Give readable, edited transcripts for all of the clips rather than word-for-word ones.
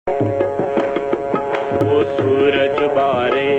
ڪو سورج ٻاري،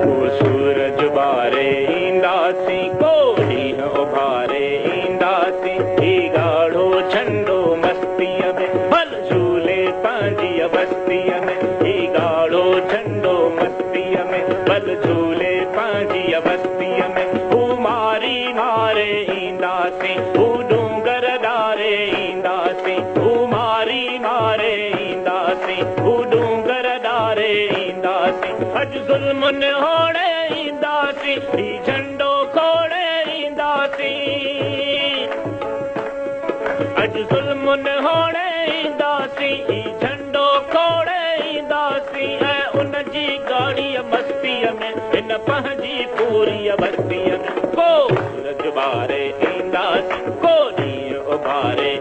ڪو سورج ٻاري اينداسين، ڪو ڏينهن اڀاري اينداسين. هي ڳاڙهو جهنڊو مستيءَ ۾ ڀل جهولي پنهنجي بستيءَ ۾، هي ڳاڙهو جهنڊو مستيءَ ۾ ڀل جهولي پنهنجي بستيءَ ۾. هو ماري ماري اينداسين، هو ڏونگر ڏاري اينداسين، هو ماري ماري اينداسين، هو ڏونگر ڏاري اينداسين. اڄ ظلم نهوڙي اينداسين، هي جهنڊو کوڙي اينداسين. اڄ ظلم نهوڙي اينداسين، هي جهنڊو کوڙي اينداسين. ۽ ان جي ڳاڙهيءَ مستيءَ ۾ هن پنهنجي پوريءَ بستيءَ ۾، ڪو سورج ٻاري اينداسين، ڪو ڏينهن اڀاري،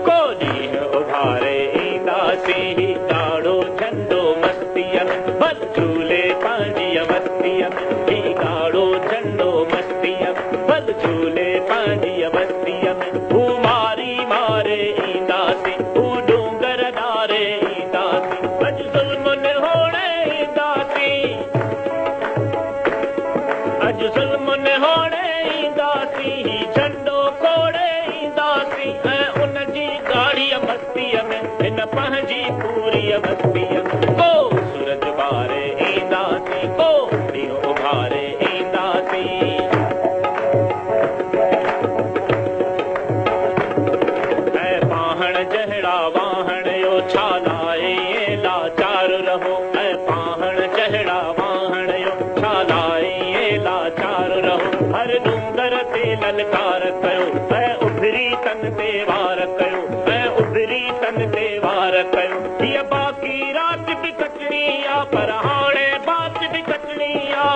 ڪو ڏينهن اڀاري اينداسين. هي ڳاڙهو جهنڊو مستيءَ ۾ ڀل جهولي پنهنجي مستيءَ ۾، هي ڳاڙهو جهنڊو مستيءَ ۾ ڀل جهولي پنهنجي مستيءَ ۾. هو ماري ماري اينداسين، هو ڏونگر ڏاري اينداسين. اڄ ظلم نهوڙي اينداسين، اڄ ظلم نهوڙي اينداسين، هي جهنڊو کوڙي اينداسين. ۽ ان جي ڳاڙهيءَ مستيءَ ۾ هن پنهنجي پوريءَ بستيءَ ۾، ڪو سورج ٻاري اينداسين، ڪو ڏينهن اڀاري اينداسين. ۽ پاهڻ جهڙا واهڻ يو ڇا لاءِ لاچار رهو، ۽ پاهڻ جهڙا واهڻ يو ڇا لاءِ لاچار رهو. هر ڏونگر تي للڪار ڪيو، ۽ اڀري تن تي وار ڪيو، ۽ اڀري تن تي وار ڪيو. هيءَ باقي رات به ڪٽڻي آ، پر هاڻي بات به ڪٽڻي آ.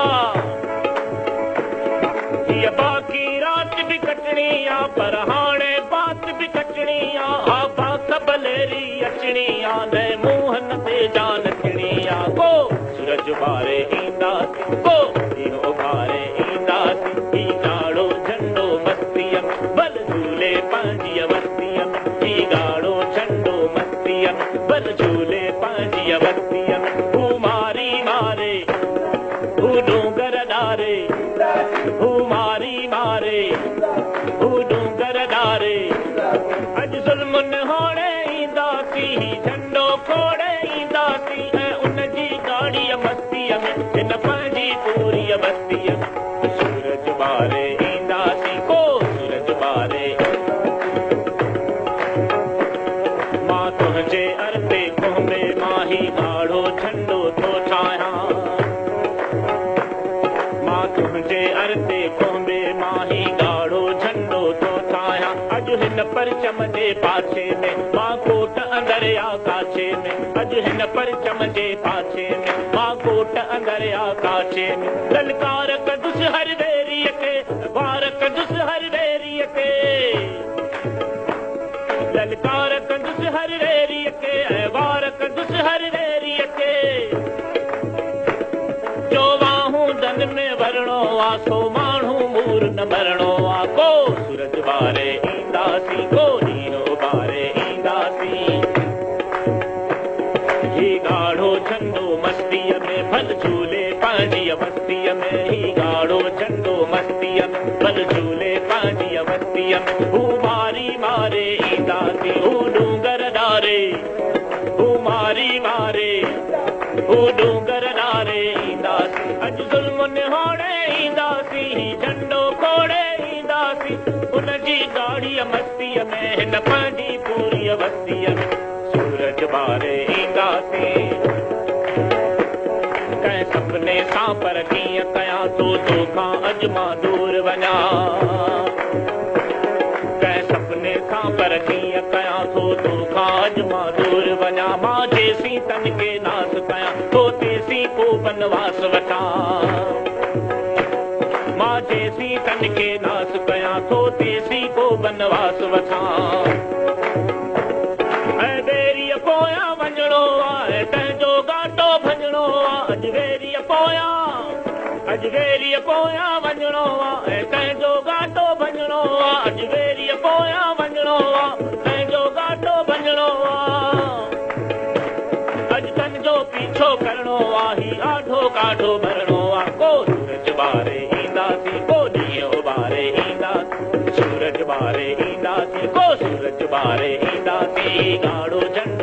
هيءَ باقي رات به ڪٽڻي آ، پر هاڻي بات به ڪٽڻي آ. ها باک بليري اچڻي آ، نه منهن تي جان اچڻي آ. ڪو سورج ٻاري اينداسين، ڪو ڏينهن اڀاري اينداسين. هي ڳاڙهو جهنڊو مستيءَ ۾ ڀل جهولي پنهنجي مستيءَ ۾، هي ڳاڙهو جهنڊو مستيءَ ۾ ڀل جهولي پنهنجي مستيءَ ۾. هو ماري ماري، هو ڏونگر ڏاري، هو ماري ماري، هو ڏونگر ڏاري. اڄ ظلم نهوڙي اينداسين، هي جهنڊو کوڙي اينداسين. ۽ ان جي ڳاڙهيءَ مستيءَ ۾ هن پنهنجي پوريءَ بستيءَ ۾، سورج ٻاري اينداسين، ڪو سورج ٻاري. مان تنهنجي ارتي کنڀي مان هي ڳاڙهو جهنڊو ٿو ٺاهيان، مان تنهنجي ارتي کنڀي مان هي ڳاڙهو جهنڊو ٿو ٺاهيان. اڄ هن پرچم جي پاڇي ۾ مان ڪوٽ اندر آ ڪاڇي ۾، اڄ هن پرچم جي پاڇي ۾ مان ڪوٽ اندر آ ڪاڇي ۾. للڪار ڪندس هر ويريءَ کي، وار ڪندس هر ويريءَ کي، للڪار ڪندس هر ويريءَ کي، ۽ وار ڪندس هر ويريءَ کي. جو واهوندن ۾ ورڻو آ، سو ماڻهو مور نه مرڻو آ. ڪو سورج ٻاري اينداسين، ڪو ڏينهن اڀاري اينداسين. هي ڳاڙهو جهنڊو مستيءَ ۾ ڀل جهولي پنهنجي مستيءَ ۾، هي ڳاڙهو جهنڊو مستيءَ ۾ ڀل جهولي پنهنجي مستيءَ ۾. هو ماري ماري اينداسين، هو ڏونگر ڏاري، هو ماري ماري، هو ڏونگر ڏاري اينداسين. اڄ ظلم نهوڙي اينداسين، هي جهنڊو کوڙي اينداسين. ان جي ڳاڙهيءَ مستيءَ ۾ هن پنهنجي پوريءَ بستيءَ ۾، سورج ٻاري اينداسين. ڪنهن سپني سان پر ڪيئن ڪيان ٿو توکان اڄ مان دور وڃان، ڪنهن سپني سان پر ڪيئن ڪيان ٿو توکان اڄ مان دور وڃان. مان جيسين تن کي ناس ڪيان ٿو تيسين ڪو بنواس وٺان، مان جيسين تن کي ناس ڪيان ٿو تيسين ڪو بنواس وٺان. ۽ ويريءَ پويان وڃڻو آهي، تنهنجو گهاٽو ڀڃڻو آهي. اڄ ويريءَ پويان، اڄ ويريءَ پويان وڃڻو آهي، تنهنجو گهاٽو ڀڃڻو آهي. اڄ ويريءَ پويان وڃڻو آهي، تنهنجو گهاٽو ڀڃڻو آهي. مٺو ڪرڻو آ، هي آڍو ڪاڍو ڀرڻو آ. ڪو سورج ٻاري اينداسين، ڪو ڏينهن اڀاري اينداسين. سورج ٻاري اينداسين، ڪو سورج ٻاري اينداسين. ڳاڙهو جهنڊو.